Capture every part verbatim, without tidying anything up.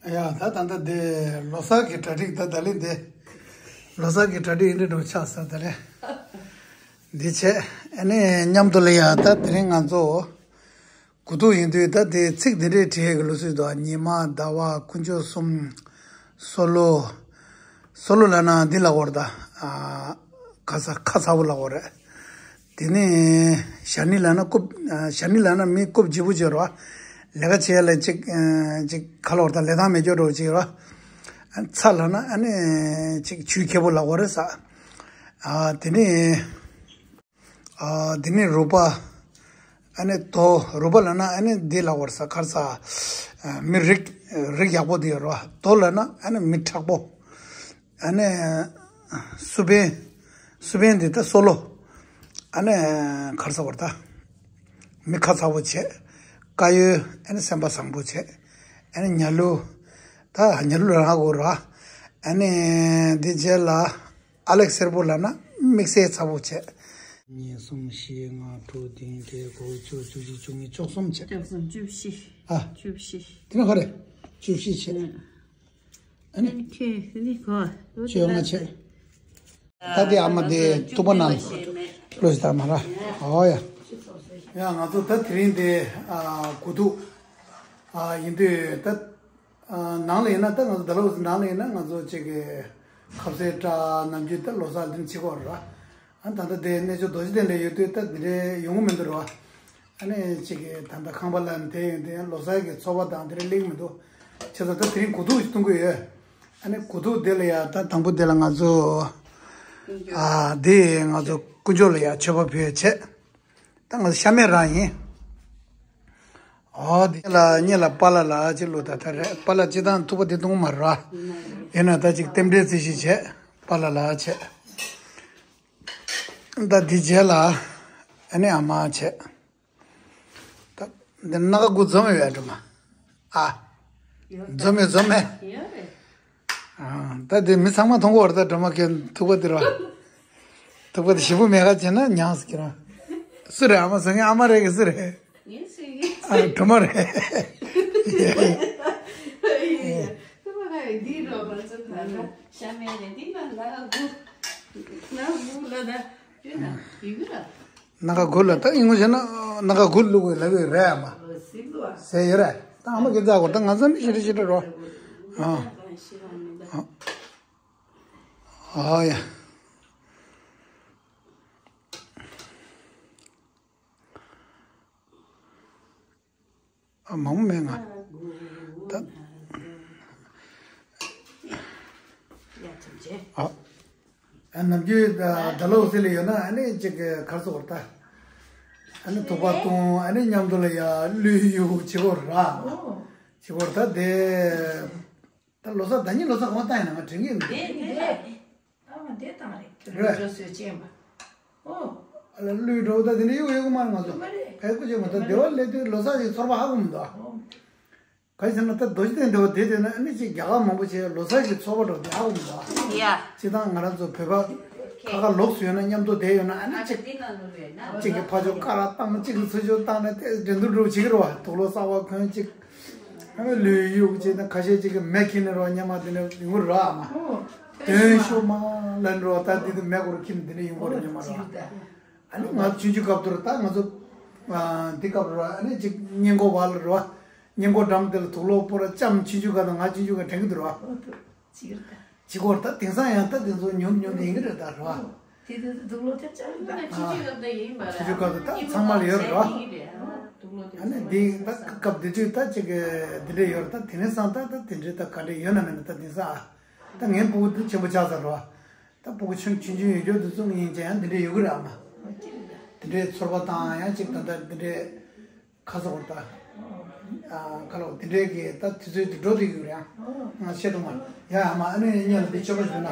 ཡ་ད་ད་ད་འདི་ལོ་གསར་གྱི་གྲ་སྒྲིག་ད་ད་ལེ་འདི། ལོ་གསར་གྱི་གྲ་སྒྲིག་ཡིན་འདྲ་འགྲོ་ཆགས་ས་ད་ལེ། འདི་བྱས་ཨ་ནི་མཉམ་དུ་ལ་ཡ་ད་དེ་རིང་ང་ཚོ་དགུ་ཐུག་ཡིན་དུས་ད་དེ་ཚིག་འདི་འདྲའི་བྲིས་ཡས་ཀྱི་ལུགས་སྲོལ་འདུག་ཉི་མ་ཟླ་བ་དཀོན་མཆོག་གསུམ། སྲོ་ལོ། སྲོ་ལོ་ལབ་ན་འདི་ལབ་དགོས་རེད་ད། ཨ། ཁ་ཚ་ཁ་ཚ་པོ་ལབ་དགོས་རེད། དེ་ནས་ཞ་ནི་ལབ་ན་རྐུབ། ཞ་ནི་ལབ་ན་མི་རྐུབ་ལྗིད་པོ་བྱེད་རོགས། ལས་ཀ་བྱེད་ཡ་ལ་ཅིག་ཅིག་ག་ལབ་དགོས་རེད་ད། ལས་སྟངས་མེད་སྐྱོ་འགྲོ་བྱེད་རོགས། ཚ་ལབ་ན་ཨ་ནི་ཅིག་ཆུ་ཁེ་པོ་ལབ་དགོས་རེད་ས། ཨ། དེ་ནས། ཨ། དེ་ནས་རུས་པ། ཨ་ནི་རྡོ། རུས་པ་ལབ་ན་ཨ་ནི་འདི་ལབ་དགོས་རེད་ས། ཁ་ཚ། མི་རིགས་རིགས་ཡག་པོ་འདི་ཡོད་རོགས། རྡོ་ལབ་ན་ཨ་ནི་མི་མཁྲེགས་པོ། ཨ་ནི་སུ་བན། སུ་བན་འདི་ད་སྲོ་ལོ། ཨ་ནི་ཁ་ཚ་བར་ད། མི་ཁ་ཚ་པོ་བྱས། དཀར་ཡོལ། ཨ་ནི་སེམས་པ་བཟང་པོ་བྱས། ཨ་ནི་ཉ་ལུ། ད་ཉ་ལུ་རང་གོ་ར། ཨ་ནི་འདི་རྗེས་ལ་ཨ་ལེགས་སེར་པོ་ལབ་ན་དམིགས་བསལ་ཚ་པོ་བྱས། གཉིས་གསུམ་བཞི་ལྔ་དྲུག་བདུན་བརྒྱད་དགུ་བཅུ་བཅུ་གཅིག་བཅུ་གཉིས་བཅུ་གསུམ་བྱས། བཅུ་གསུམ་བཅུ་བཞི། ཨ། བཅུ་བཞི། དེ་ནས་ག་རེ། བཅུ་བཞི་བྱས། ཨ་ནི་ཁྱོད་འདི་གོ། བཅོ་ལྔ་བྱས། ད་དེ་ཨ་མ་དེ་ཐུག་པ་ནང་བླུགས་ཤིག་ད་མ་ར། ཨོ་ཡ། ཡ་ང་ཚོ་ད་དེ་རིང་དེ་ཨ་དགུ་ཐུག་ཨ་ཡིན་དུས་ད་ཨ་ནང་ལ་ཡིན་ན་ད་ང་ཚོ་ད་ལོ་ནང་ལ་ཡིན་ན་ང་ཚོ་ཅིག་གི་ཁ་ཟས་སྤྲ་ནམ་རྒྱུན་ད་ལོ་གསར་འདི་བྱེད་ཀྱི་ཡོད་རེད་བ། ཨ་ད་ལྟ་དེ་གནས་མཆོག་རྡོ་རྗེ་གདན་ལ་ཡོད་དུས་ད་འདི་འདྲའི་ཡོང་གི་མི་འདུག་ར། ཨ་ནི་གཅིག་གིས་ད་ལྟ་ཁང་པ་ལ་དེ་ཡོང་དུས་ལོ་གསར་གྱི་ཚོགས་པ་དང་དེ་འདྲ་སླེབས་ཀྱི་མི་འདུག་བྱས་ཙང་ད་དེ་རིང་དགུ་ཐུག་ཞིག་གཏོང་གི་ཡོད། ཨ་ནི་དགུ་ཐུག་དེ་ལ་ཡ་ད་དང་པོ་དེ་ལ་ང་ཚོ་ཨ་དེ་ང་ཚོ་དཀོན་མཆོག་ལ་ཡ་མཆོད་པ་ཕུལ་བྱས། ད་ང་ཚོ་ཤ་མེད་རང་ཡིན། ཨོ་དེ་ལ་གཉིས་ལ་པཱ་ལགས་ལ་ཅིག་བླུགས་ད་ད་རེད། པཱ་ལགས་སྤྱིར་བཏང་ཐུག་པ་དེ་གཏོང་གི་མ་རེད་ར། ཡིན་ན་ད་ཅིག་རྟེན་འབྲེལ་རྩིས་ཞིག་བྱས། པཱ་ལགས་ལ་བྱས། ད་འདི་རྗེས་ལ་ཨ་ནི་ཨ་མ་བྱས། ད་འདི་སྣ་ཁ་དགུ་འཛོམས་ཡོད་འགྲོ་མ། ཨ། འཛོམས་མེད་འཛོམས་མེད། ཡོད་རེད། ཨ། ད་འདི་མི་ཚང་མ་མཐོང་གི་ཡོད་རེད་ད། སྒྲོལ་མ་ཁྱེད་ཐུག་པ་འདི་ར། ཐུག་པ་འདི་ཞེ་པོ་མེད་ཁ་བྱས་ན་ཉངས་སུ་ཁྱེད་རང་། སུ་རེད་ཨ་མ་ཟེར་མཁན། ཨ་མ་རེད་གི་སུ་རེད། ངས་ཟེར་གི་ཨ། སྒྲོལ་མ་རེད། ཐུག་པ་ཁ་ཡོད་འདི་རོ་མ་ཚོ་ད་ལ་ཤ་མེད་རེད། འདི་ན་ན་དགུ་ན་དགུ་ལ་ད་ཡོད་ན་ཡོད་གི་ར། སྣ་ཁ་དགུ་ལ་ད་ཡིན་ངོ་བྱས་ན་སྣ་ཁ་དགུ་བླུགས་པའི་ལབ་ཡོད་རེད་ཨ་མ། ཟེར་ཡོད་རེད། ད་ཨ་མ་གི་རྩ་གོ་ད་ང་ཚོ་ནི་ཤི་རི་ཤི་རི་རོ། ཨ། ཨ་ཡ། ཨ་མང་པོ་མེད་ང་། ད། ཨ། ཨ་ནམ་རྒྱུན་ད་ད་ལོ་སི་ལ་ཡོད་ན་ཨ་ནི་ཅིག་གི་ཁར་སོ་བར་ད། ཨ་ནི་ཐུག་པ་གཏོང་ཨ་ནི་མཉམ་དུ་ལ་ཡ་གླུ་གཡུག་བྱེད་གོ་ར། བྱེད་གོ་ར་ད་དེ། ད་ལོ་གསར་ད་ཉིན་ལོ་གསར་གང་བཏང་ཡིན་ན་ང་དྲན་གི་མི་འདུག་དེ་དེ་ཨ་མ་དེ་བཏང་རེད། རེད། ཇོ་སུའི་ཅན་པ། ཨོ། ཨ་ལ་གླུའི་འགྲོ་ད་དེ་འདྲ་གཡུག་ཡོད་གི་མ་རེད་ང་ཚོ། ཡོད་མ་རེད། ཕལ་སྐུ་ཅན་མ་ད་སྡེ་བ་སླེབས་དུས་ལོ་གསར་གྱི་ཚོར་བ་ཧ་གོ་མི་འདུག་ཨོ། ག་རེ་ཟེར་ན་ད་རྡོ་རྗེ་གདན་སྡེ་བ་དེ་དེ་ན་ཨ་ནི་ཅིག་རྒྱ་གར་མང་པོ་བྱས་ལོ་གསར་གྱི་ཚོར་བ་འགྲོ་དེ་ཧ་གོ་མི་འདུག་ཡ། སྤྱིར་བཏང་ང་རང་ཚོ་བོད་པ་ཁ་ཁ་ལོགས་སུ་ཡོད་ན་མཉམ་དུ་བསྡད་ཡོད་ན་ཨ་ནི་ཅིག་ཅིག་གི་ཕ་ཆོས་ཀ་ར་བཏང་ཅིག་གི་ཚུར་ཕྱོགས་བཏང་ནས་དེ་འགྲན་བསྡུར་འགྲོ་བྱེད་ཀྱི་རེད་བ། དུག་ལོག་གསར་པ་གོན་ཅིག་ཨ་ནི་ལུས་གཡུག་ཅིག་ན་ཁ་ཤས་ཅིག་གི་མེ་ཁྱེར་ནས་རོགས་སྙམ་མ་དེ་ནས་ཡོང་གི་རེད་ཨ་མ། ཨོ། དོན་ཤོག་མ་ལན་རོགས་ད་དེ་དུ་མེ་སྐོར་ཁྱེར་ནས་དེ་ནས་ཡོང་གི་རེད་སྙམ་མ་རོགས། ཨ་ནི་ང་ཆུང་ཆུང་སྐབས་དུ་ར་ད་ང་ཚོ་འདི་སྐབས་ར་ཨ་ནི་ཅིག་སྔས་མགོ་བར་ལ་རོགས་སྔས་མགོ་འགྲམ་དེ་ལ་དུག་ལོག་སྤོ་ར་ལྕམ་ཆུང་ཆུང་སྐབས་དང་ང་ཆུང་ཆུང་སྐབས་དྲན་གི་འདུག་ར། ཅིག་རེད་ད། ཅིག་གོ་ད་དེང་སང་ཡང་ད་དེ་ཚོ་ཉུང་ཉུང་དེ་ཡིན་གི་རེད་ད་ར། དེ་དུས་དུག་ལོག་ཐེབས་ཆག་རེད་ད། ཆུང་ཆུང་སྐབས་ད་ཡིན་པ་ར། ཆུང་ཆུང་སྐབས་དུ་ད་ཚང་མ་ལ་ཡོད་རེད་ར། དུག་ལོག་ཐེབས་ཨ་ནི་འདི་ད་སྐབས་དེ་དུས་ད་ཅིག་གི་འདི་འདྲས་ཡོད་རེད་ད། དེ་ནས་སང་ད་ད་དེ་འདྲས་ད་ག་འདྲས་ཡོད་ན་མེད་ན་ད་དེང་སང་ཨ་ད་ངའི་སྤུ་གུ་དུ་ཆེན་པོ་ཆགས་ཚར་ར། ད་སྤུ་གུ་ཆུང་ཆུང་ཆུང་ཡོད་རྒྱུ་དེ་ཚོ་ཡིན་ཀྱང་ཡང་འདི་འདྲས་ཡོད་གི་རེད་ཨ་མ། འདི་འདྲས་ཚོར་བ་དང་ཡང་ཅིག་ད་ལྟ་འདི་འདྲས། ཁ་སོགས་ད། ཨ་ཁ་ལོ་དེ་འདྲའི་གི་ད་དུས་ཚོད་དུ་འགྲོ་དུས་ཡོད་རེད་ཨ། ང་བཤད་དུ་མ་ཡ་ཨ་མ་ཨ་ནི་གཉིས་ལ་འདི་ཆོག་པ་ཞུ་ན།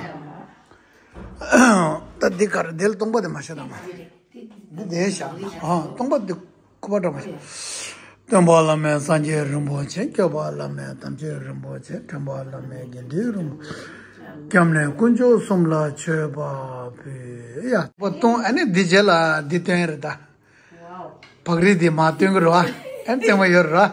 ད་འདི་གར་དེ་ལ་སྟོང་པ་དེ་མ་བཤད་དང་མ། འདི་དེ་བཞག་ཨ་སྟོང་པ་འདི་ཁུ་པ་འདྲ་མ་བཤད། སྟོན་པ་བླ་མེད་སངས་རྒྱས་རིན་པོ་ཆེ། སྐྱོབ་པ་བླ་མེད་དམ་ཆོས་རིན་པོ་ཆེ། འདྲེན་པ་བླ་མེད་དགེ་འདུན་རིན་པོ་ཆེ། སྐྱབས་གནས་དཀོན་མཆོག་གསུམ་ལ་མཆོད་པ་ཕུལ། ཡ་པ་སྟོང་ཨ་ནི་འདི་རྗེས་ལ་འདི་སྟོན་རེད་ད། བག་རིལ་འདི་མ་སྟོན་གི་རེད་བ། ཨ་ནི་སྟོན་མ་ཡོད་རེད་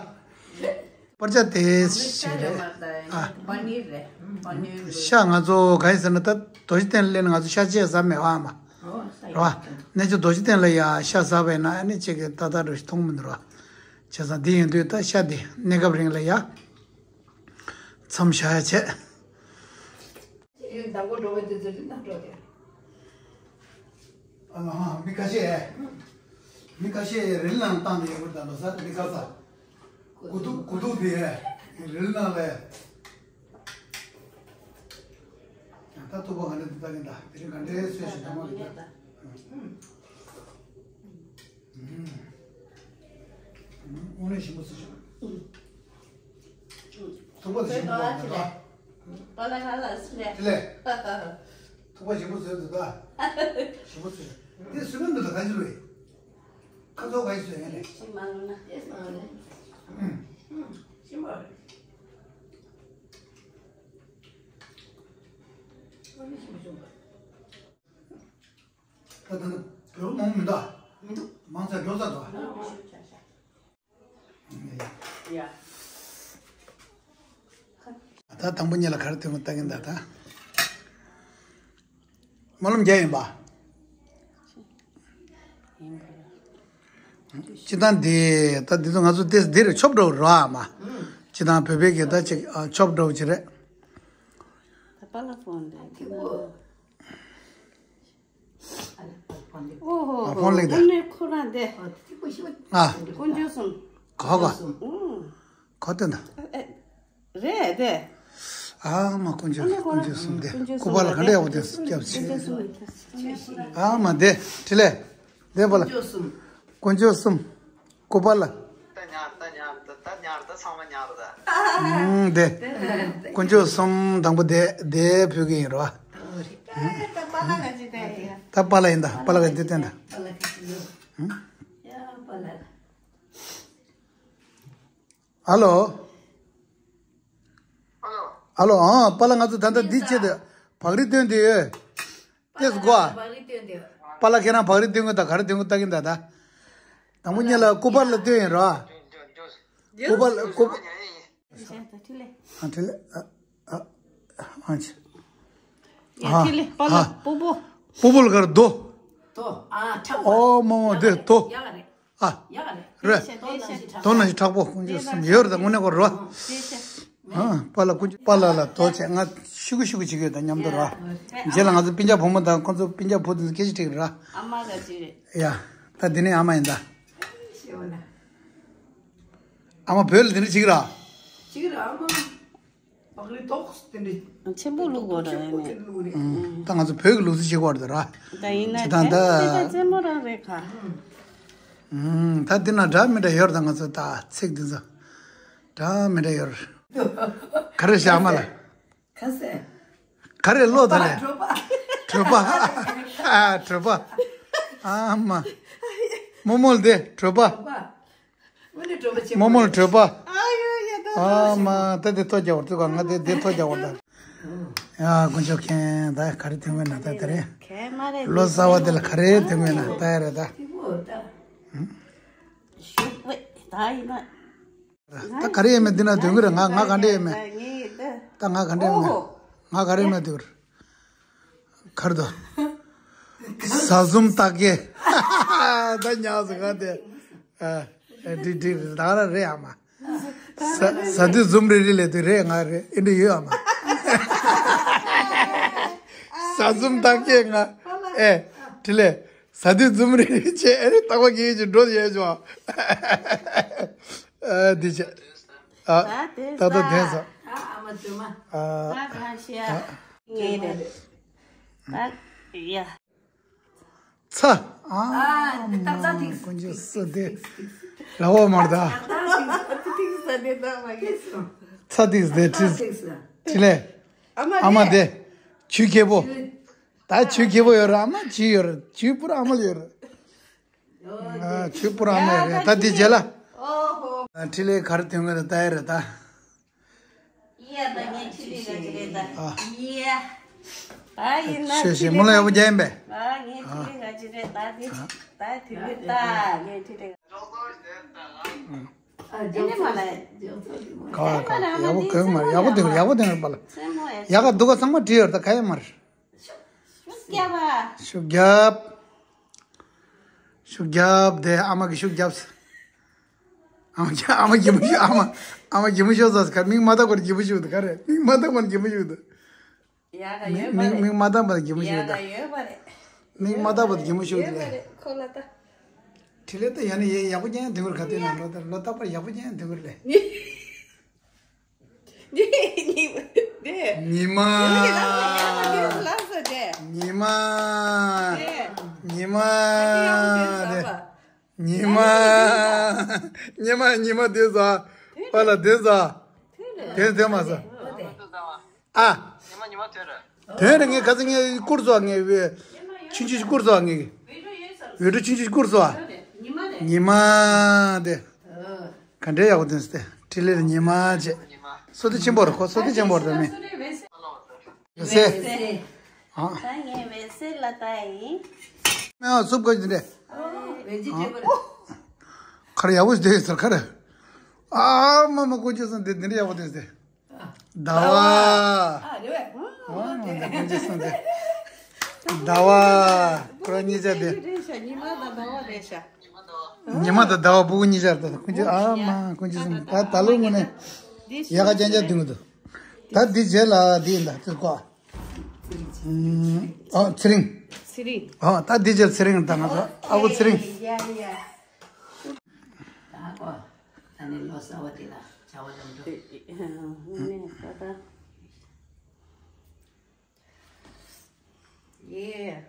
བ། པར་ཆས་དེ་ཞིག་རེད། ཨ། པ་ནིར་རེད། པ་ནིར། ཤ་ང་ཚོ་ག་ཡིན་ཟེར་ན་ད་རྡོ་རྗེ་གདན་སླེབས་ན་ང་ཚོ་ཤ་ཆས་ཟ་མེད་བ་མ། རེད་བ། གནས་མཆོག་རྡོ་རྗེ་གདན་ལ་ཡ་ཤ་ཟ་བས་ན་ཨ་ནི་ཅིག་གི་ཏག་ཏག་འགྲོ་ཞིག་མཐོང་མི་འདུག་ར། བྱས་ཙང་འདི་ཡིན་དུས་ད་ཤ་འདི་གནས་སྐབས་རིང་ལ་ཡ་མཚམས་བཞག་ཡ་བྱས། ཨ་ཧ། མི་ཁ་ཤས། མི་ཁ་ཤས་རི་ལ་བཏང་སྟེ་ཡོད་པར་ད་ལོ་ས་མི་ཁ་ས། གུ་དུག་གུ་དུག་དེ་རི་ལ་ལས། ད་ཐུག་པ་ག་འདྲ་འདི་ལྟ་གིན་ད་དེ་རིང་ག་འདྲའི་སོས་ཤིག་ད་མ་རེད་ད། དངོས་གནས་ཞིམ་པོ་ཟེར་ཞིག་ཐུག་པ་དེ་ཞིམ་པོ་འདུག་ད། པ་ལ་ང་ལ་སུ་ལས། དེ་ལས། ཐུག་པ་ཞིམ་པོ་བཟོས་འདུག་ད། ཞིམ་པོ་བཟོས། དེ་སུ་ལ་འདུག་ད་ག་ཅི་ལོས། ཁ་ཚོགས་ག་ཅི་བཟོས་ཡ་རེད། ཞིམ་མ་ལོ་ན། ཞིམ་པ་རེད། ད་ད་ད་བོད་མང་མི་འདུག་མི་འདུག་མང་ཚ་འགྲོ་ཚ་འདུག་ཡ། ད་དང་པོ་ཉིད་ལ་ག་རེ་སྟོན་གི་ལྟ་གིན་ད་ད། སྨོན་ལམ་རྒྱག་ཡིན་པ། སྤྱི་བཏང་འདི་ད་འདི་ཚོ་ང་ཚོ་ཏེས་འདིར་ཆོབ་འགྲོ་རོགས་ཨ་མ། སྤྱི་བཏང་བོད་པའི་གི་ད་ཅིག་ཆོབ་འགྲོ་ཅི་རེད། ད་པ་ལ་ཕོན་འདི། ཨོ་ཧོ་ཧོ། ཕོན་ལེགས་ད། ཨ་ནི་ཁོ་རང་དེ། ཨ། དཀོན་མཆོག་གསུམ། ག་ག་ག་ག་དེ་འདྲ། རེད་དེ། ཨ་མ་དཀོན་མཆོག་དཀོན་མཆོག་གསུམ་དེ། སྐུ་པར་ལ་ག་འདྲ་ཡག་པོ་དེ་སྐྱབས་ཆེ། ཨ་མ་དེ་དྲི་ལས། དེ་པ་ལ། དཀོན་མཆོག་གསུམ། སྐུ་པར་ལ། ད་ཉར་ད་ཉར་ད་ད་ཉར་ད་ཚང་མ་ཉར་ད། ཨུམ་དེ། དཀོན་མཆོག་གསུམ་དང་པོ་དེ་དེ་ཕུལ་གི་ཡིན་རོ། ད་པ་ལ་ག་ཅི་དེ་ཡ། ད་པ་ལ་ཡིན་ད་པ་ལ་ག་ཅི་དེ་ད། ཨུམ། ཡ་པ་ལ། ཨ་ལོ། ཨ་ལོ། ཨ་ལོ། ཨང་པ་ལ་ང་ཚོ་ད་ལྟ་འདི་ཆེད་དུ་བག་རི་སྟོན་དུས་ཡོད། ཏེས་གོ་ཨ། བག་རི་སྟོན་དུས། པ་ལ་ཁྱེད་རང་བག་རི་སྟོན་གི་ད་ག་རེ་སྟོན་གི་ལྟ་གིན་ད་ད། དང་པོ་ཉིད་ལ་སྐུ་པར་ལ་སྟོན་ཡིན་རོ། སྐུ་པར་ལ་སྐུ། ཨ་ཁྲི་ལེ། ཨ་ཨ་ཨ་ཨ་ཆི། ཡ་ཁྲི་ལེ་པ་ལ་ཨ། པོ་པོ། པོ་པོ་ལ་གར་རྡོ། རྡོ། ཨ་ཁྲག་པ། ཨོ་མོ་མོ་དེ་རྡོ། ཡག་རེད། ཨ། ཡག་རེད། རེད། དོ་ན་ཞིག་དྲག་པོ་ཀུན་སྤྱོད་གསུམ་ཡོད་རེད་ད་དངོས་གནས་གོ་རོ། ཨ་པ་ལ་ཀུན་སྤྱོད་པ་ལ་ལ་དོ་བྱས་ང་ཤུ་གུ་ཤུ་གུ་བྱེད་གི་ཡོད་ད་མཉམ་དུ་རོ། རྗེས་ལ་ང་ཚོ་སྤུན་ཀྱག་བུ་མོ་དང་ཁོང་ཚོ་སྤུན་ཀྱག་བུ་དེ་ཚོ་སྐད་ཆ་དྲིས་ར། ཨ་མ་ག་ཅི་རེད། ཡ། ད་འདི་ནས་ཨ་མ་ཡིན་ད། ཨ་མ་བོད་ལ་འདི་འདྲ་བྱེད་གི་ར། བྱེད་གི་ར་ཨ་མ། བག་རི་ཏོག་དེ་འདྲ། ཆེན་པོ་བླུག་དགོས་ར་ཡིན་ནས། ད་ང་ཚོ་བོད་ཀྱི་ལུགས་སྲོལ་བྱེད་དགོས་རེད་ར། ད་ཡིན་ན་ཅི་དང་ད། ད་རྩེད་མོ་རང་རེད་ག་ད་འདི་ན་འདྲ་མི་འདྲ་ཡོད་རེད་ད་ང་ཚོ་ད་ཚིག་འདི་ཚོ་འདྲ་མི་འདྲ་ཡོད་རེད། ག་རེ་བྱ་མ་ལ། ག་ཟེ། ག་རེ་བློ་ད་ལས། གྲོད་པ། གྲོད་པ། ཨ་མ། རྨོ་མོ་ལ་དེ་གྲོད་པ། རྨོ་མོ་ལ་གྲོད་པ། ཨ་མ་ད་དེ་ཐོ་རྒྱག་བར་དུ་ག་ང་དེ་དེ་ཐོ་རྒྱག་བར་ད། ཡ་དཀོན་མཆོག་མཁྱེན་ད་ག་རེ་ཐོན་གི་ན་ད་དེ་རེད། ལོ་གསར་བ་དེ་ལ་ག་རེ་ཐོན་གི་ན་ད་ཡ་རེད་ད། ད་ག་རེ་ཡིན་མེད་འདི་ན་དོན་གི་རེད་ང་ང་ག་འདྲེ་ཡིན་མེད། ད་ང་ག་འདྲེ་ཡིན་མེད། ང་ག་རེ་ཡིན་མེད་དེ་གི་རེད། གར་དོ། ཟ་ཟུམ་སྟག་གེ། ད་ཉག་ཟེར་ག་དེ། ཨ། འགྲིག་འགྲིག་ད་ར་རེད་ཨ་མ། ཟ་ཟ་དུས་ཟུམ་རེ་རེ་ལས་དུས་རེད་ང་རེད་ཨེ་འདྲ་ཡོད་ཨ་མ། ཟ་ཟུམ་སྟག་གེ་ང་། ཨེ། དྲི་ལས། ཟ་དུས་ཟུམ་རེ་རེ་བྱས་ཨེ་རེད་སྟག་པ་གེ་ཅིག་འགྲོ་ཡས་བྱུང་། ཨ་འདི་བྱས། ཨ། ད་ད་དེ་ད་ད་དེ་ཟ། ཨ་ཨ་མ་དུ་མ། ཨ། ད་གང་ཤེས་ཨ། ངེས་རེད། ད་ཡ། ཚ། ཨ་མ་ཀུན་སྤྱོད་སུ་དེ། ལ་འོ་མར་ད། ཚ་ཏིག་དེ་ཁྲི། ཁྲི་ལས། ཨ་མ་དེ། ཆུ་ཁེ་པོ། ད་ཆུ་ཁེ་པོ་ཡོད་ར་ཨ་མ་ཆུ་ཡོད་ར་ཆུ་པུར་ཨ་མ་ལ་ཡོད་ར། ཨ་ཆུ་པུར་ཨ་མ་ཡོད་ར་ད་དེ་རྗེས་ལ། ཨ་ཁྲི་ལས་ག་རེ་ཐོན་གི་རེད་ད་ཡ་རེད་ད། ཡ་ད་ངས་ཁྲི་ལས་ག་ཅི་རེད་ད། ཨ། ཡ། ད་ཡིན་ན་ཤེས་ཤེས་ཁྲི་ལས་མོ་ལ་ཡག་པོ་རྒྱག་ཡིན་པས། ཨ་ངས་ཁྲི་ལས་ག་ཅི་རེད་ད་དེ་ད་དེ་རེད་ད་ངས་ཁྲི་ལས། ཨ་ཨེ་ནས་མ་ལ། ལྗོངས་ཚོགས་ཀྱི་མ། ག་བ་ག་ཡག་པོ་གང་མ་ཡག་པོ་འདུག་ཡག་པོ་འདུག་པ་ལ། སེམས་མོ་ཡ། ཡག་ག་འདུག་ག་ཚང་མ་བྲིས་ཡོད་ད་ག་ཡ་མར། ཤུགས་རྒྱབ་པ། ཤུགས་རྒྱབ། ཤུགས་རྒྱབ་དེ་ཨ་མ་གི་ཤུགས་རྒྱབ། ཨ་མ་ཨ་མ་གི་མུ་ཤུགས་ཨ་མ་ཨ་མ་གི་མུ་ཤུགས་ཟ་ག་མིག་མ་བཏགས་པར་གི་མུ་ཤུགས་འདུག་ག་རེད། མིག་མ་བཏགས་པར་གི་མུ་ཤུགས་འདུག་ཡག་ག་མིག་ཡོད་པ་མིག་རེད། མིག་མ་བཏགས་པར་གི་མུ་ཤུགས་ཡག་འདུག་ག་ཡོད་པ་རེད། མིག་མ་བཏགས་པར་གི་མུ་ཤུགས་ཡོད་པ་འདུག་རེད། ཁོ་ལ་ད། ཁྲི་ལེ་ད་ཡ་ནི་ཡེ་ཡག་པོ་ཅན་དུས་འཁོར་ག་དུས་ན་ལོ་ད་ལོ་ད་པར་ཡག་པོ་ཅན་དུས་འཁོར་ལས། ཉི་མ། ཉི་མ། ཉི་མ། ཉི་མ། ཉི་མ། ཉི་མ་ཉི་མ་དེ་ཟ། པ་ལ་དེ་ཟ། དེ་དེ་མ་ཟ། ཨ། ཉི་མ་ཉི་མ་དོན་རེད། དོན་རེད། ངས་ག་ཚོད་ངས་བསྐུར་སོང་། ངས་བེ་ཆུང་ཆུང་ཞིག་བསྐུར་སོང་། ངས་བེ་ཌོ་ཆུང་ཆུང་ཞིག་བསྐུར་སོང་། ཉི་མ་དེ་ག་འདྲའི་ཡག་པོ་དོན་སྟེ་ཁྲི་ལེ་ལ་ཉི་མ་བྱས། སོ་ཏི་ཆེན་པོ་རེད་ཁོ། སོ་ཏི་ཆེན་པོ་རེད་མི། སེ། ཨ། ད་ངས་བེ་སེ་ལ་ལྟ་ཡིན། མེ་འོ་སུབ་ག་ཅི་འདྲ། ཁར་ཡག་པོ་ཞིག་དོན་ཟེར་ཁར། ཨ་མ་མ་ཀུན་སྤྱོད་སོང་དེ་འདི་འདྲ་ཡག་པོ་དོན་ཟེར། ཟླ་བ། ཨ་རེད་བས། ཨ་མ་ད་ཀུན་སྤྱོད་སོང་དེ། ཟླ་བ། ཁོ་རང་གཉིས་ཆ་དེ། རེད་ཤག་ཉི་མ་དང་ཟླ་བ་རེད་ཤག་ཉི་མ་དང་ཟླ་བ་ཕྲུ་གུ་གཉིས་ཆར་དང་ཀུན་སྤྱོད་ཨ་མ་ཀུན་སྤྱོད་སོང་ད་ད་ལོ་ངོ་ནས་ཡག་ག་ཅན་ཅན་དོན་གི་འདུག་ད་འདི་རྗེས་ལ་འདི་ཡིན་ད་ཚིག་གོ། ཨ་ཚེ་རིང་། ཚེ་རིང་། ཨ་ད་འདི་རྗེས་ཚེ་རིང་དང་ང་ཚོ་ཨ་ཁུ་ཚེ་རིང་། ཡ་ཡ། ད་གོ། ད་ནི་ལོ་གསར་བ་དེ་ལ་བྱ་བ་ལམ་འགྲོ། ནས་ད་ད། ཡེ།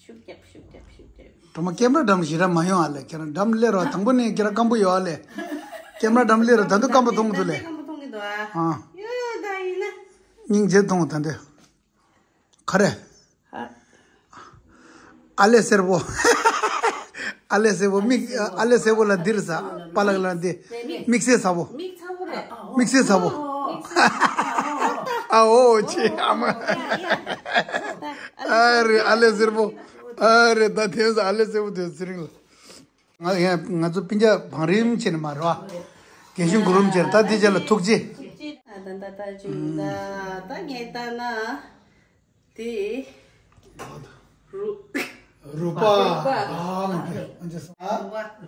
ཤུགས་རྒྱབ་ཤུགས་རྒྱབ་ཤུགས་རྒྱབ། གྲོ་མ་ཀེམ་ར་འགྲམ་ཞེ་དྲག་མ་ཡོང་ཨ་ལེ། ཁྱེད་རང་འགྲམ་སླེབས་རོགས། དང་པོ་ནས་ཁྱེད་རང་སྐམ་པོ་ཡོད་ཨ་ལེ། ཀེམ་ར་འགྲམ་སླེབས་རོགས། ད་དུང་སྐམ་པོ་མཐོང་གི་འདུག་ལེ། སྐམ་པོ་མཐོང་གི་འདུག་ཨ། ཨ། ཡོད་ད་ཡིན་ན། སྙིང་རྗེ་མཐོང་ད་འདི། ག་རེ། ཧ། ཨ་ལེ་སེར་པོ། ཨ་ལེ་སེར་པོ་མིག་ཨ་ལེ་སེར་པོ་ལ་འདིར་ཟ། པ་ལག་ལ་འདི། དམིགས་བསལ་ཚ་པོ། མིག་ཚ་པོ་རེད། དམིགས་བསལ་ཚ་པོ། ཨ་འོ་ཆེ་ཨ་མ། ཨ་རེ་ཨ་ལེ་སེར་པོ། ཨ་རེ་ད་དེ་ཨ་ལེ་སེར་པོ་དེ་ཚེ་རིང་ལ། ང་ཡང་ང་ཚོ་སྤུན་ཀྱག་བང་རིམ་བྱས་ནས་མ་རོ། རྒན་གཞོན་གུ་རུམ་བྱས་ནས་ད་འདི་རྗེས་ལ་ཐུགས་རྗེ། ད་ད་ད་ད་ཅུང་ད་ད་ངས་ལྟ་ན། དེ། རུ། རུ་པ། རུ་པ། ཨ་ང་ཚོ་ཨ་ང་ཚོ་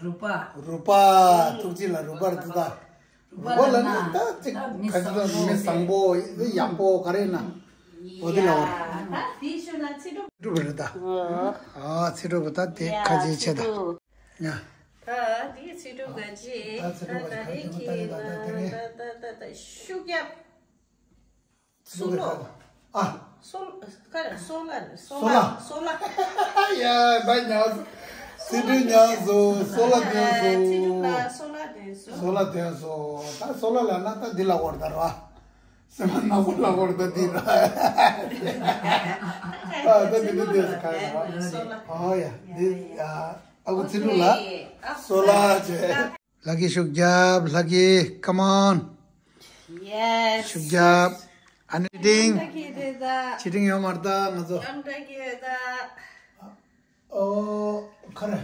རུ་པ། རུ་པ། རུ་པ། ཐུགས་རྗེ་ལ་རུ་པ་རེད་ད། རུ་པ་ལ་ནི་ད་ཅིག་ག་ཚོད་མི་བཟང་པོ་ཡག་པོ་ག་རེ་ན། འོ་དེ་ལ་འོ། ད་དེ་ཤོད་ན་ཚེ་སྒྲུབ། སྒྲུབ་རེད་ད། ཨ་ཚེ་སྒྲུབ་ད་དེ་ཁ་ཆེ་ཆེ་ད། ཡ། ད་དེ་ཚེ་སྒྲུབ་ག་ཅི། ད་ཚེ་སྒྲུབ་ག་ཅི་ད་དེ་ཁྱེད་ད་ད་ད་དེ་རེད། ད་ད་ད་ཤུགས་རྒྱབ། སོ་ལོ། ཨ། སོ་ལ། ག་རེ་སོ་ལ་རེད། སོ་ལ། སོ་ལ། ཡ་ད་ཉག་སོ། ཚེ་སྒྲུབ་ཉག་སོ། སོ་ལ་དོན་སོ། ཚེ་སྒྲུབ་ལ་སོ་ལ་དོན་སོ། སོ་ལ་དོན་སོ། ད་སོ་ལ་ལ་ན་ད་འདི་ལ་འོར་ད་ར། སེམས་པ་ནག་པོ་ལ་འོར་ད་འདི་ར། ཨ་ད་འདི་འདི་དོན་སོ་ག་རེ་ར། སོ་ལ། ཨ་ཡ་འདི་ཡ་ཨ་ཁུ་ཚེ་སྒྲུབ་ལ་སོ་ལ་བྱས། ལྷ་སྐྱིད་ཤུགས་རྒྱབ། ལྷ་སྐྱིད། Come on. Yes. ཤུགས་རྒྱབ། ཨ་ནི་ཏིང་། ལྷ་སྐྱིད་རེད་ད། ཆི་ཏིང་ཡོད་མ་རེད་ད་ང་ཚོ། ལྷ་སྐྱིད་རེད་ད། ཨོ། ག་རེ།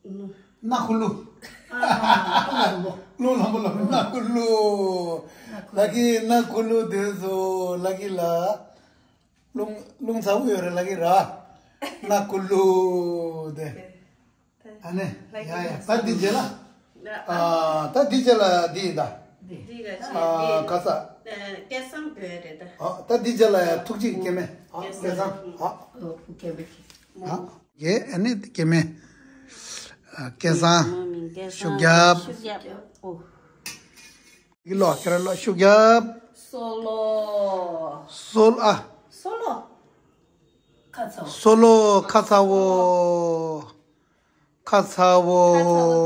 སྣ་ཁུ་ལུ། ཨ། ལུ་ལྷམ་པོ་ལ་སྣ་ཁུ་ལུ། ལྷ་སྐྱིད་སྣ་ཁུ་ལུ་དེ་ཚོ་ལྷ་སྐྱིད་ལ། རླུང་རླུང་ཚ་པོ་ཡོད་རེད་ལྷ་སྐྱིད་ར། སྣ་ཁུ་ལུ་དེ། ཨ་ནི། ཡ་ཡ་ད་འདི་རྗེས་ལ། ཨ་ད་འདི་རྗེས་ལ་འདི་ཡིན་ད། འདི་ག་ཅི། ཨ་འདི་ཁ་ས། སྐལ་བཟང་བོད་རེད་ད། ཨ་ད་འདི་རྗེས་ལ་ཡ་ཐུགས་རྗེ་སྐྱེ་མེད། ཨ་སྐལ་བཟང་། ཨ། ཨ་ཡེ་ཨ་ནི་སྐྱེ་མེད། ཨ་སྐལ་བཟང་། ཤུགས་རྒྱབ། ཤུགས་རྒྱབ། ཨོ། གི་ལོ་ཁྱེད་ར་ལོ་ཤུགས་རྒྱབ། སོ་ལོ། སོ་ལོ་ཨ། སོ་ལོ། ཁ་ཚ་བོ། སོ་ལོ་ཁ་ཚ་བོ། ཁ་ཚ་བོ། ཁ་ཚ་བོ་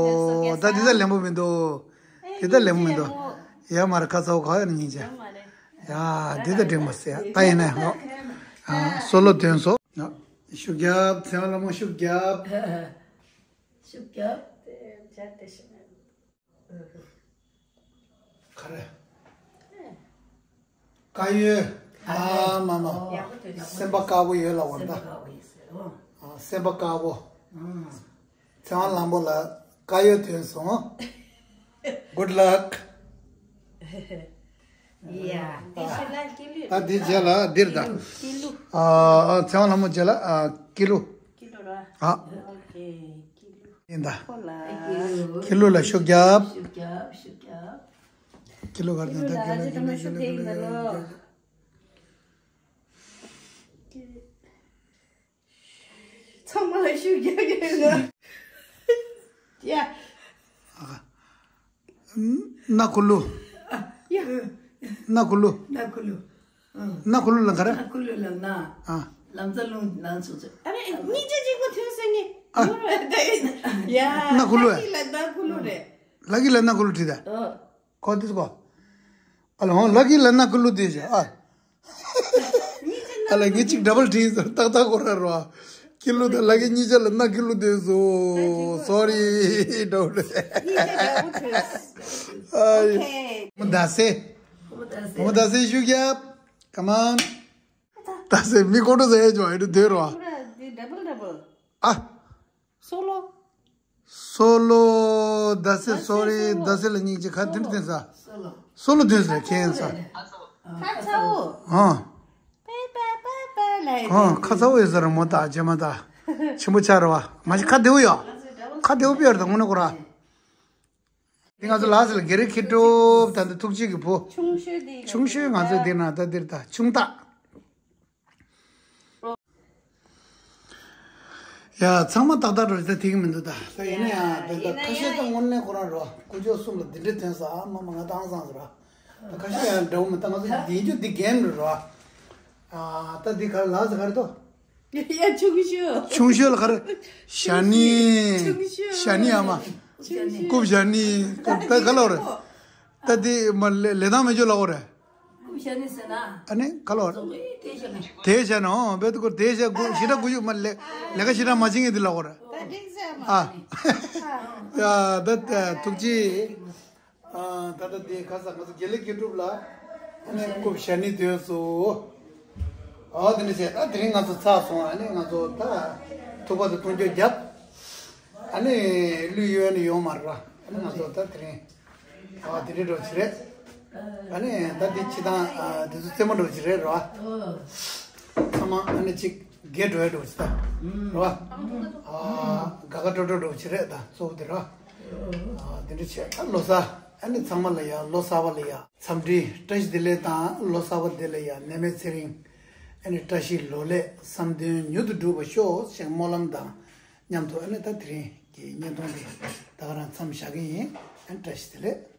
དེ་ཚོ་ད་འདི་ད་ལེན་པོ་མི་འདུག་ཨེ་འདི་ད་ལེན་པོ་མི་འདུག་ཡ་མ་ར་ཁ་ཚ་བོ་ག་ཡ་ནི་ཉིན་ཅེ། ཡ་མ་རེད། ཡ་འདི་ད་འགྲིག་མ་སེ་ད་ཡིན་ན་ཡང་། ཨ་སོ་ལོ་དོན་སོ། ཤུགས་རྒྱབ། ཚེ་དབང་ལྷ་མོ་ཤུགས་རྒྱབ། ཤུགས་རྒྱབ། དེ་བྱ་དེ་ཤི་ན། ག་རེ། དཀར་ཡོལ། ཨ་མ་མ། སེམས་པ་དཀར་པོ་ཡོད་ལ་འོ་ད། སེམས་པ་དཀར་པོ། ཚེ་དབང་ལྷ་མོ་ལ། དཀར་ཡོལ་ཐོན་སོང་། Good luck. ཡ། དེ་ཕྱི་ལ་ཀི་ལུ། ད་དེ་རྗེས་ལ་འདིར་ད། ཀི་ལུ། ཨ་ཚེ་དབང་ལྷ་མོ་རྗེས་ལ་ཨ་ཀི་ལུ། ཀི་ལུ་ར། ཨ། ཨོ་ཁེ། ཀི་ལུ། ཡིན་ད། ཁོ་ལ། ཀི་ལུ་ལ་ཤུགས་རྒྱབ། ཤུགས་རྒྱབ། ཤུགས་རྒྱབ། ཀི་ལུ་གར་དང་ད་ཀི་ལུ་ཀི་ལུ་ཀི་ལུ་ཀི་ལུ། ཚང་མ་ལ་ཤུགས་རྒྱག་གི་ཡོད་ན། ཡ། ཨ། ན་ཀུ་ལུ། ཡ། ན་ཀུ་ལུ། ན་ཀུ་ལུ། ཨང་། ན་ཀུ་ལུ་ལ་ག་རེ། ན་ཀུ་ལུ་ལ་ན། ཨ། ལམ་རྩ་རླུང་ནང་ཚུགས་ཚུགས། ཨ་རེ་གཉིས་ཆ་གཅིག་པ་ཐོན་སོང་ངས། ཨ། ཡོད་རེད་ད། ཡ། ན་ཀུ་ལུ། ལ་ན་ཀུ་ལུ་རེད། ལ་གི་ལ་ན་ཀུ་ལུ་བྲིས་ད། ཨ། ཁོ་དུས་ཁོ། ཨ་ལ་ཧོང་ལ་གི་ལ་ན་ཀུ་ལུ་དུས་ཨ། ཨ་ལ་ངས་གཅིག་ཌབ་བལ་བྲིས་སོང་ཏག་ཏག་ཁོ་ར་རོ། ཀི་ལུ་དང་ལ་གི་གཉིས་ཆ་ལ་ན་ཀི་ལུ་དུས་སོ། Sorry། ཌབ་བལ། ཨ་ཡེ། མོ་ད་སེ། མོ་ད་སེ་ཤུགས་རྒྱབ། Come on། ད་སེ་མི་ཀོ་ཏོ་ཟེར་ཅོ་ཨེ་འདུ་དེ་རོ། ཨ། སོ་ལོ། སོ་ལོ། ད་སེ། སོ་རི། ད་སེ་ལ་སྙིང་རྗེ་ཁ་དེ་འདྲ་དེ་ས། སོ་ལོ་དེ་ས་ཁྱེད་ས། ཁ་ཚ་བོ། ཨ། པེ་པེ་པེ་པེ་ལ། ཨ། ཁ་ཚ་བོ་ཡོད་ས་ར་མོ་ད་རྗེས་མ་ད། ཆེན་པོ་ཆགས་ར་བ། མ་གཞི་ཁ་བདེ་བོ་ཡོད། ཁ་བདེ་བོ་པེ་ཡར་ད་དངོས་གནས་ཁོ་ར། དེ་ང་ཚོ་ལ་སི་ལ་གེ་རེ་ཁི་ཏོབ་ད་འདི་ཐུགས་རྗེ་གི་བུ། ཆུང་ཤོས་དེ། ཆུང་ཤོས་ང་ཚོ་དེ་ན་ད་འདིར་ད་ཆུང་ད། ཡ། ཚང་མ་ཏག་ཏག་འགྲོ་རེད་ད། དེ་གི་མི་འདུག་ད། ད་ཡིན་ན་ཡང་དེ་ད་ཡིན་ན་ཁ་ཤས་ཡང་ད་དངོས་གནས་ཁོ་རང་རོ། དཀོན་མཆོག་གསུམ་ལ་འདི་འདྲའི་དོན་ས་ཨ་མ་མ་ང་ཏང་སང་ཟེར་ར། ད་ཁ་ཤས་ཡང་འདྲ་བོ་མི་ད་ང་ཚོ་འདི་རྒྱུ་འདི་རྒན་རེད་རོ། ཨ་ད་འདི་ག་རེ་ལ་ཟེར་ག་རེ་ཏོ། ཡ་ཆུང་ཤོས། ཆུང་ཤོས་ལ་ག་རེ། ཞ་ནི། ཆུང་ཤོས། ཞ་ནི་ཨ་མ། ཆུང་ཤོས། རྐུབ་ཞ་ནི། ད་ག་ལ་རེད། ད་འདི་མ་ལེ་ལེ་དང་མེ་ཅོ་ལ་འོ་རེད། རྐུབ་ཞ་ནི་ཟེར་ན། ཨ་ནི་ག་ལ་རེད། དེ་ཞ་ནི། དེ་ཞ་ནི་ཨོ་བེ་ཏུ་ཀོ་དེ་ཞ་གུ་ཞི་ཏྲ་གུ་ཞུ་མ་ལེ་ལེ་ཀ་ཞི་ཏྲ་མ་ཅིང་ངེ་འདི་ལ་འོ་རེད། ད་འགྲིག་ཟེར་མ། ཨ། ཡ་ད་ད་ཐུགས་རྗེ། ཨ། ད་ལྟ་དེ་ཁ་ས་ང་ཚོ་དགེ་ལེགས་ཀྱི་སྒྲུབ་ལ་ཨ་ནི་རྐུབ་ཞ་ནི་དོན་སོ། ཨ་དེ་འདྲ་བྱས་ད་དེ་རིང་ང་ཚོ་ཚར་སོང་། ཨ་ནི་ང་ཚོ་ད་ཐུག་པ་དང་ཐུག་འཇོག་བརྒྱབ། ཨ་ནི་ལུས་ཡོད་ནི་ཡོང་མ་རེད་ར། ཨ་ནི་ང་ཚོ་ད་དེ་རིང་ཨ་དེ་འདྲ་འགྲོ་ཅི་རེད། ཨ་ནི་ད་དེ་ཕྱི་དང་ཨ་དེ་ཚོ་རྩེད་མོ་འགྲོ་ཅི་རེད་ར། ཚང་མ་ཨ་ནི་གཅིག་རྒྱས་འགྲོ་ཡ་འགྲོ་ཅི་ད་ར། ཨ་དགའ་དགའ་སྤྲོ་སྤྲོ་འགྲོ་ཅི་རེད་ད་གཙོ་བོ་དེ་ར། ཨ་དེ་འདྲ་བྱས་ད་ལོ་གསར་ཨ་ནི་ཚང་མ་ལ་ཡ་ལོ་གསར་པ་ལ་ཡ། འཚམས་འདྲི་བཀྲ་ཤིས་བདེ་ལེགས་དང་ལོ་གསར་པ་འདི་ལ་ཡང་ནད་མེད་ཚེ་རིང་། ཨ་ནི་བཀྲ་ཤིས་ལོ་ལེགས་བསམ་དོན་མྱུར་དུ་འགྲུབ་པར་ཤོག་ཅེས་སྨོན་ལམ་དང་མཉམ་དུ་ཨ་ནི་ད་དེ་རིང་གི་བརྙན་ཐུང་འདི་ད་ག་རང་མཚམས་བཞག་གི་ཡིན། ཨ་ནི་བཀྲ་ཤིས་བདེ་ལེགས།